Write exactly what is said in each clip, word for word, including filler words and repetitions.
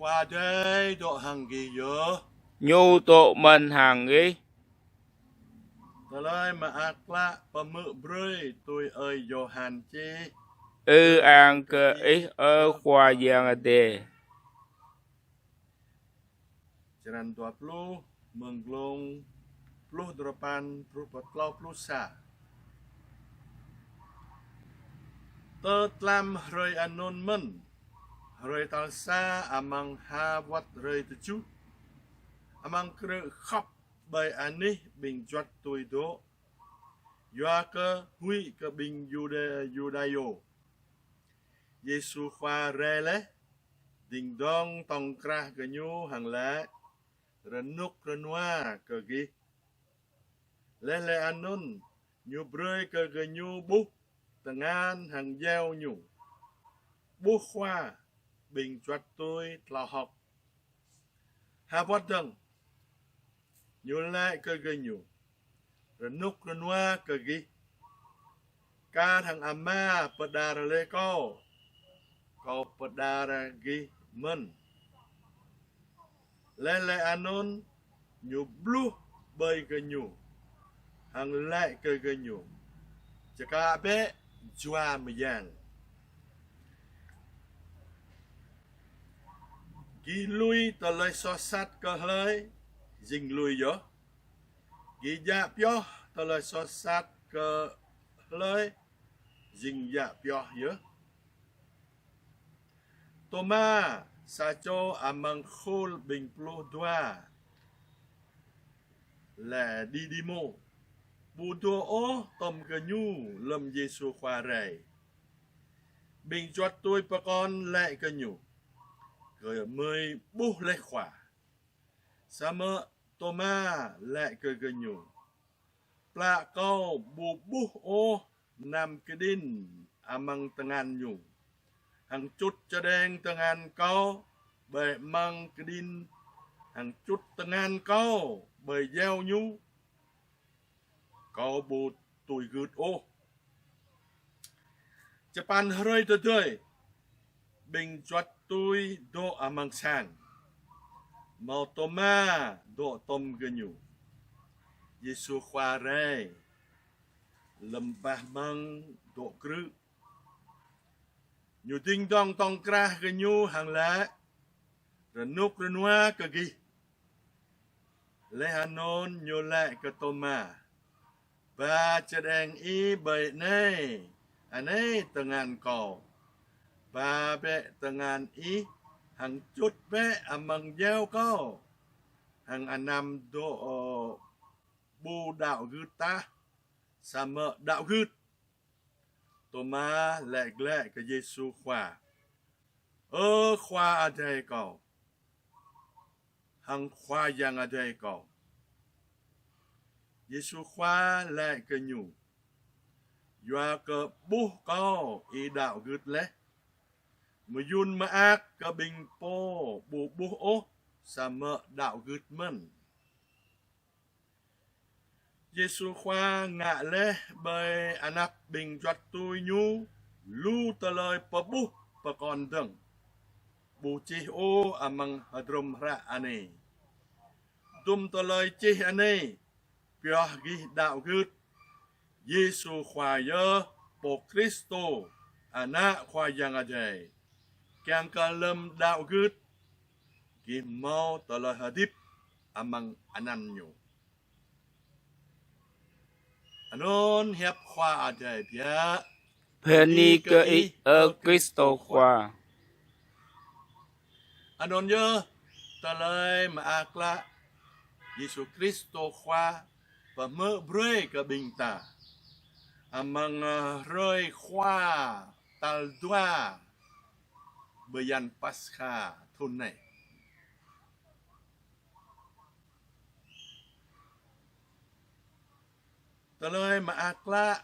Khua Adai dŏ hăng gih yơh. Ñu dŏ mơ̆n hăng gih. Tơlơi mơak klă pơhmư̆ brơi tui ơi Yôhan čih. Ư ang kơ Ih, ơ Khua Yang Adai. Črăn dua pluh, mơ̆ng glông pluh duapăn truh pơ klâo pluh sa. Tơ tlam hrơi anŭn mơ̆n, hrơi tal sa amăng ha wơ̆t hrơi tơjuh, amăng krư̆ khŏp ƀơi anih ƀing juăt tui dŏ, yua kơ huĭ kơ ƀing Yuđa-, Yuđaiô. Yêsu Khua rai laih, dĭng dŏng tŏng krah gơñu hăng laĭ: Rơnŭk rơnua kơ gih. Laih laih anŭn, Ñu brơi kơ gơñu ƀuh tơngan hăng djeo Ñu. Ƀuh Khua, ƀing juăt tui tlao hơ̆k. Ha wơ̆t dơ̆ng, Ñu laĭ kơ gơñu: Rơnŭk rơnua kơ gih. Kar hăng Ama pơđar laih Kâo, Kâo pơđar gih mơ̆n. Laih laih anŭn, Ñu bluh ƀơi gơñu hăng laĭ kơ gơñu: Čơkă bĕ jua mơyang. Gih lui tơlơi soh sat kơ hlơi, jing lui yơh. Gih djă pioh tơlơi soh sat kơ hlơi, jing djă pioh yơh. Tôma, sa čô amăng khul ƀing pluh dua, laĭ Didimô, ƀu dŏ ôh tŏm gơñu lơ̆m Yêsu Khua rai. Ƀing juăt tui pơkŏn laĭ kơ Ñu: Gơmơi ƀuh laih Khua. Samơ̆ Tôma laĭ kơ gơñu: Plă kâo ƀu ƀuh ôh nam kơđĭn amăng tơngan Ñu, hăng čut čơđeng tơngan kâo ƀơi amăng kơđĭn, hăng čut tơngan kâo ƀơi djeo Ñu, kâo ƀu tui gưt ôh. Čơpăn hrơi tơdơi, ƀing juăt tui dŏ amăng sang, hmâo Tôma dŏ tŏm gơñu. Yêsu Khua rai lơ̆m bah mơ̆ng dŏ krư̆. Ñu dĭng dŏng tŏng krah gơñu hăng laĭ: Rơnŭk rơnua kơ gih. Laih anŭn Ñu laĭ kơ Tôma: Ba čơđeng ih ƀơi anai, anai tơngan kâo. Ba bĕ tơngan ih hăng čut bĕ amăng djeo kâo, hăng anăm dŏ ƀu đaŏ gưt tah, samơ̆ đaŏ gưt. Tôma laĭ glaĭ kơ Yêsu Khua: Ơ Khua Adai kâo, hăng Khua Yang Adai kâo. Yêsu Khua laĭ kơ ñu: Yua kơ ƀuh Kâo ih đaŏ gưt laih. Mơyŭn mơak kơ ƀing pô ƀu ƀuh ôh, samơ̆ đaŏ gưt mơ̆n. Yêsu Khua ngă laih ƀơi anăp ƀing juăt tui Ñu lu tơlơi pơƀuh pơkŏn dơ̆ng, ƀu čih ôh amăng hơdrôm hră anai. Dŭm tơlơi čih anai pioh gih đaŏ gưt Yêsu Khua yơh Pô Kristô, Ană Khua Yang Adai, kiăng kơ lơ̆m đaŏ gưt, gih hmâo tơlơi hơdip amăng anăn Ñu. Anŭn hiăp Khua Adai biă. Bơni kơ Ih, ơ Kristô Khua. Anŭn yơh tơlơi mơak klă Yêsu Kristô Khua pơhmư̆ brơi kơ ƀing ta amăng, ơ, hrơi Khua tal dua bơyan Paskha thŭn anai. Tơlơi mơak klă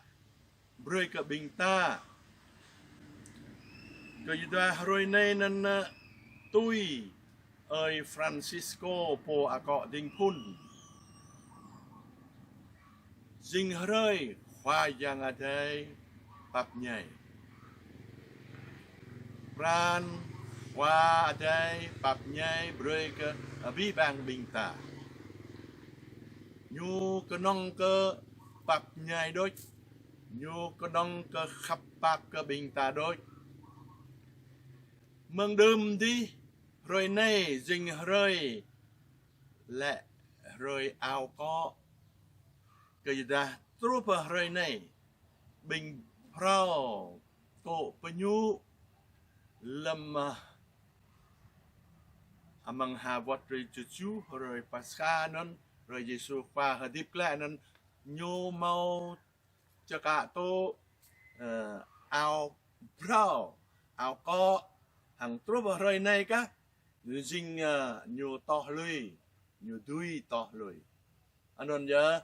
brơi kơ ƀing ta. Kơ yua dah hrơi anai anŭn, ơ, tui ơi Francisco pô akŏ ding phŭn. Jing hrơi Khua Yang Adai pap ñai. Pran Khua Adai pap ñai brơi kơ abih bang ƀing ta. Ñu kơnơ̆ng kơ pap ñai đôč. Ñu kơnơ̆ng kơ khăp pap kơ ƀing ta đôč. Mơ̆ng đưm dih, hrơi anai jing hrơi lĕ hrơi ao kŏ. Kơ yua dah truh pơ hrơi anai, ƀing phrâo tŭ pơñŭ lơ̆m, ah, amăng ha wơ̆t hrơi tơjuh, hrơi Paskha anŭn, hrơi Yêsu Khua hơdip glaĭ anŭn, ñu hmâo čơkă tŭ, ơ, ao phrâo, ao kŏ, hăng truh pơ hrơi anai kah, ñu jing, ơ, ñu tŏh lui, ñu dưi tŏh lui. Anŭn yơh,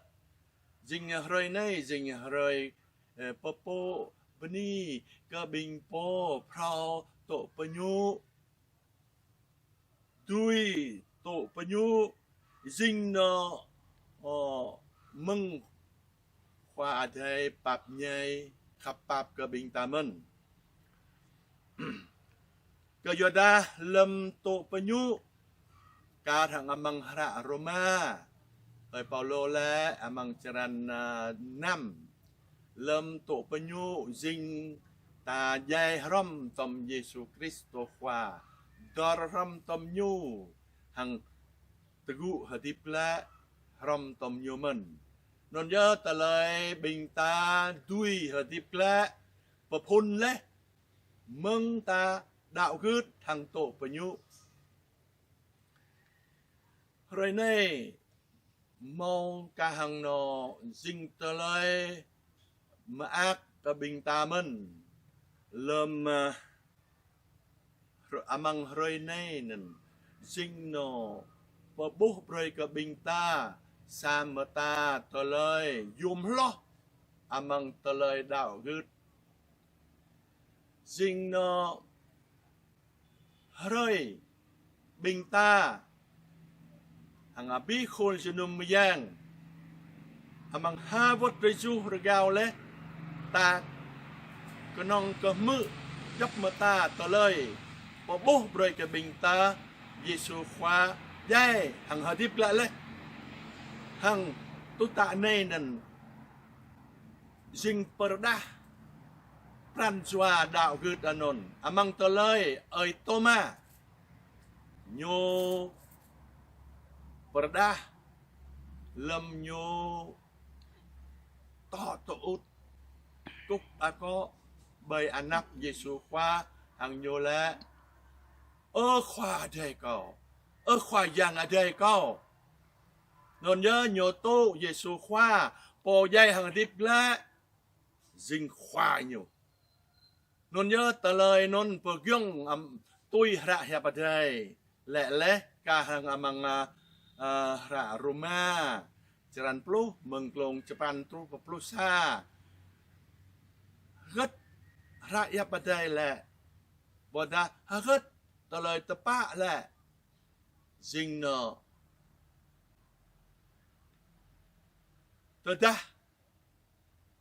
jing hrơi anai, jing hrơi, ơ, pơpŭ bơni kơ ƀing pô phrâo tŭ pơñŭ, dưi tŭ pơñŭ, jing nô, ơ, mơ̆ng Khua Adai pap ñai khăp pap kơ ƀing ta mơ̆n. Kơ yua dah lơ̆m tŭ pơñŭ, kar hăng amăng hră Rôma, ơi Paulô laĭ amăng črăn, ơ, năm, lơ̆m tŭ pơñŭ jing ta djai hrŏm tom Yêsu Kristô Khua, dơr hrŏm tom ñu, hăng tơgŭ hơdip glaĭ hrŏm tom ñu mơ̆n. Anŭn yơh tơlơi ƀing ta dưi hơdip glaĭ pơphŭn laih mơ̆ng ta đaŏ gưt hăng tŭ pơñŭ. Hrơi anai, hmâo kah hăng nô jing tơlơi mơak kơ ƀing ta mơ̆n. Lơ̆m, ơ, hrơ-, amăng hrơi anai anŭn, jing nô pơƀuh brơi kơ ƀing ta, sa mơta tơlơi yôm hloh amăng tơlơi đaŏ gưt. Jing nô hrơi ƀing ta hăng abih khul jơnum mơyang amăng ha wơ̆t tơjuh rơgao laih, ta kơnơ̆ng kơ hmư̆ djŏp mơta tơlơi pơƀuh brơi kơ ƀing ta Yêsu Khua djai hăng hơdip glaĭ laih. Hăng tŭ tă anai anŭn jing pơrơđah pran jua đaŏ gưt anŭn amăng tơlơi ơi Tôma. Ñu pơrơđah lơ̆m ñu tŏ tơŭt kŭk akŏ ƀơi anăp Yêsu Khua hăng ñu laĭ: Ơ Khua Adai kâo, ơ Khua Yang Adai kâo. Anŭn yơh ñu tŭ Yêsu Khua, pô djai hăng hơdip glaĭ, jing Khua ñu. Anŭn yơh tơlơi anŭn pơgiŏng, ăm, tui hră hiăp Adai laĭ laih kah hăng amăng, ơ, hră Rôma, črăn pluh, mơ̆ng glông čơpăn truh pơ pluh sa. Hơget hră hiăp Adai laĭ? Ƀôdah hơget tơlơi tơpă laĭ? Jing nô: Tơdah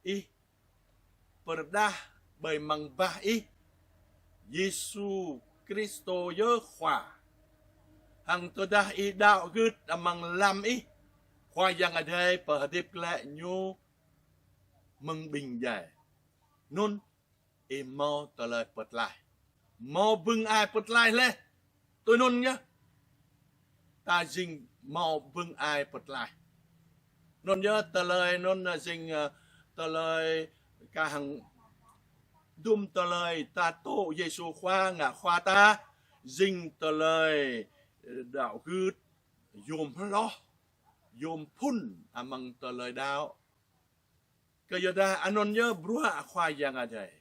ih pơrơđah ƀơi amăng bah ih Yêsu Kristô yơh Khua, hăng tơdah ih đaŏ gưt amăng lăm ih Khua Yang Adai pơhơdip glaĭ ñu mơ̆ng ƀing djai, anŭn ih hmâo tơlơi pơtlaih. Hmâo bưng ai pơtlaih laih. Tui anŭn yơh, ta jing hmâo bưng ai pơtlaih. Anŭn yơh tơlơi anŭn jing, ơ, tơlơi kah hăng dŭm tơlơi ta tŭ Yêsu Khua ngă Khua ta, jing tơlơi, ơ, đaŏ gưt yôm hloh, yôm phŭn amăng tơlơi đaŏ. Kơ yua dah anŭn yơh bruă Khua Yang Adai.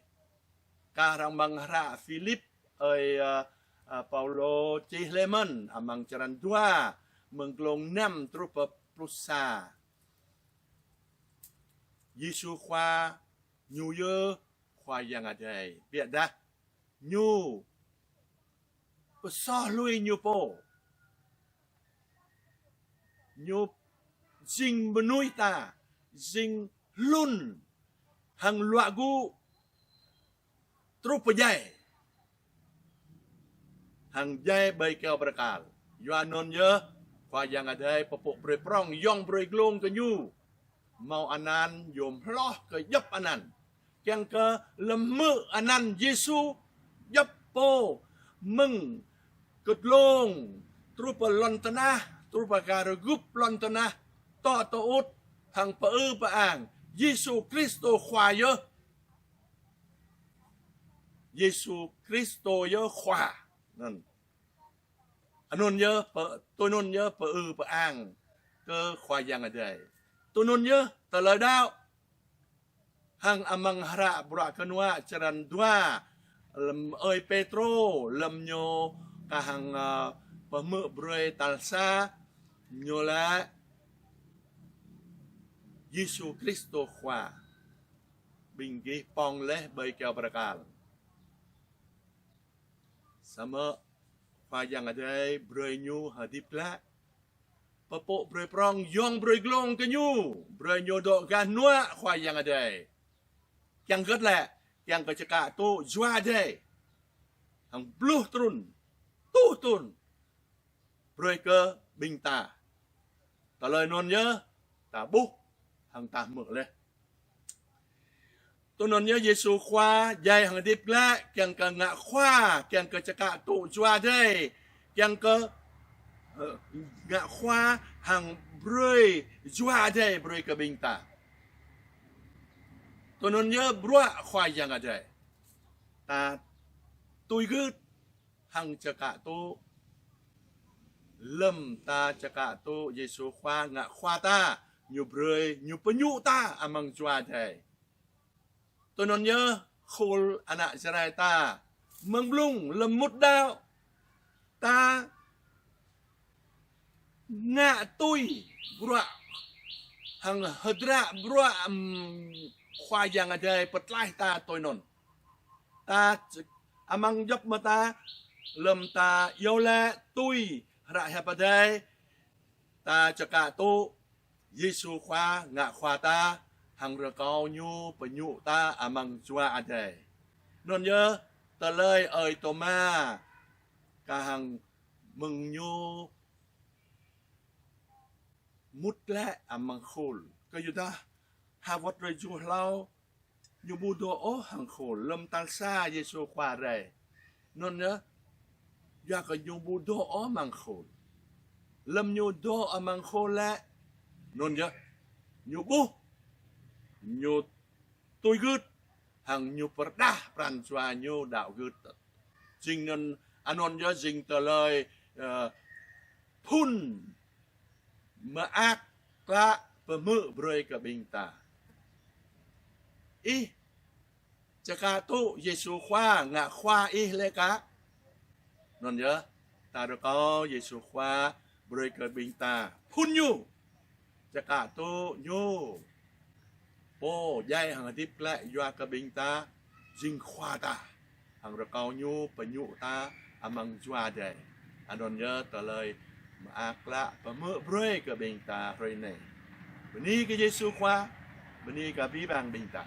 Kah hăng amăng hră Philip ơi, ơ, ơ, Paulô čih laih mơ̆n amăng črăn dua, mơ̆ng glông năm truh pơ pluh sa. Yêsu Khua ñu yơh Khua Yang Adai. Biă dah ñu pơsoh lui ñu pô. Ñu jing mơnuih ta, jing hlŭn hăng luă gŭ truh pơ djai. hăng djai ƀơi kơyâo bơrơkal. Yua anŭn yơh Khua Yang Adai pơpŭ brơi prong yŏng brơi glông kơ ñu. Hmâo anăn yôm hloh kơ djŏp anăn. Kiăng kơ lơ̆m hmư̆ anăn Yêsu djŏp pô mơ̆ng kơtlông, truh pơ lŏn tơnah, truh pơ gah rơgŭp lŏn tơnah, tŏ tơŭt hăng pơư pơang Yêsu Kristô Khua yơh. Yêsu Kristô yơh Khua. Anŭn. Anŭn yơh pơ-, tui anŭn yơh pơư pơang kơ Khua Yang Adai. Tui anŭn yơh tơlơi đaŏ. Hăng amăng hră Bruă Kơnuă črăn dua, lơ̆m ơi Pêtrô, lơ̆m ñu kah hăng, ơ, pơhmư̆ brơi tal sa, ñu laĭ Yêsu Kristô Khua ƀing gih pŏng laih ƀơi kơyâo bơrơkal. Samơ̆ Khua Yang Adai brơi ñu hơdip glaĭ. Pơpŭ brơi prong yŏng brơi glông kơ ñu. Brơi ñu dŏ gah hnuă Khua Yang Adai. Kiăng hơget lĕ, kiăng kơ čơkă tŭ Jua Adai. Hăng pluh trŭn, tuh trŭn. Brơi kơ ƀing ta. Tơlơi anŭn yơh, ta ƀuh, hăng ta hmư̆ laih. Tui anŭn yơh Yêsu Khua djai hăng hơdip glaĭ, kiăng kơ ngă khua, kiăng kơ čơkă tŭ Jua Adai, kiăng kơ, ơ, ngă khua hăng brơi Jua Adai brơi kơ ƀing ta. Tui anŭn yơh bruă Khua Yang Adai. Ta tui gưt hăng čơkă tŭ. Lơ̆m ta čơkă tŭ Yêsu Khua ngă khua ta, ñu brơi, ñu pơñŭ ta amăng Jua Adai. Tui anŭn yơh khul ană Jrai ta. Mơ̆ng blung lơ̆m mŭt đaŏ, ta ngă tui bruă hăng hơdră bruă, ưm, Khua Yang Adai pơtlaih ta tui anŭn. Ta č-, amăng djŏp mơta, lơ̆m ta iâu laĭ tui hră hiăp Adai, ta čơkă tŭ Yêsu Khua ngă khua ta, hăng rơkâo ñu pơñŭ ta amăng Jua Adai. Anŭn yơh tơlơi ơi Tôma kah hăng mơ̆ng ñu mŭt glaĭ amăng khul. Kơ yua dah ha wơ̆t hrơi juh hlâo, ñu ƀu dŏ ôh hăng khul, lơ̆m tal sa Yêsu Khua rai. Anŭn yơh, yua kơ ñu ƀu dŏ ôh amăng khul. Lơ̆m ñu dŏ amăng khul lĕ, anŭn yơh, ñu ƀuh, ñu tui gưt, hăng ñu pơrơđah pran jua ñu đaŏ gưt. Jing anŭn, anŭn yơh jing tơlơi, ơ, phŭn mơak klă pơhmư̆ brơi kơ ƀing ta. Ih čơkă tŭ Yêsu Khua ngă khua ih lĕ kah? Anŭn yơh, ta rơkâo Yêsu Khua brơi kơ ƀing ta phŭn ñu, čơkă tŭ ñu, Pô djai hăng hơdip glaĭ yua kơ ƀing ta, jing Khua ta, hăng rơkâo ñu pơñŭ ta amăng Jua Adai. Anŭn yơh tơlơi mơak klă pơhmư̆ brơi kơ ƀing ta hrơi anai. Bơni kơ Yêsu Khua, bơni kơ abih bang ƀing ta.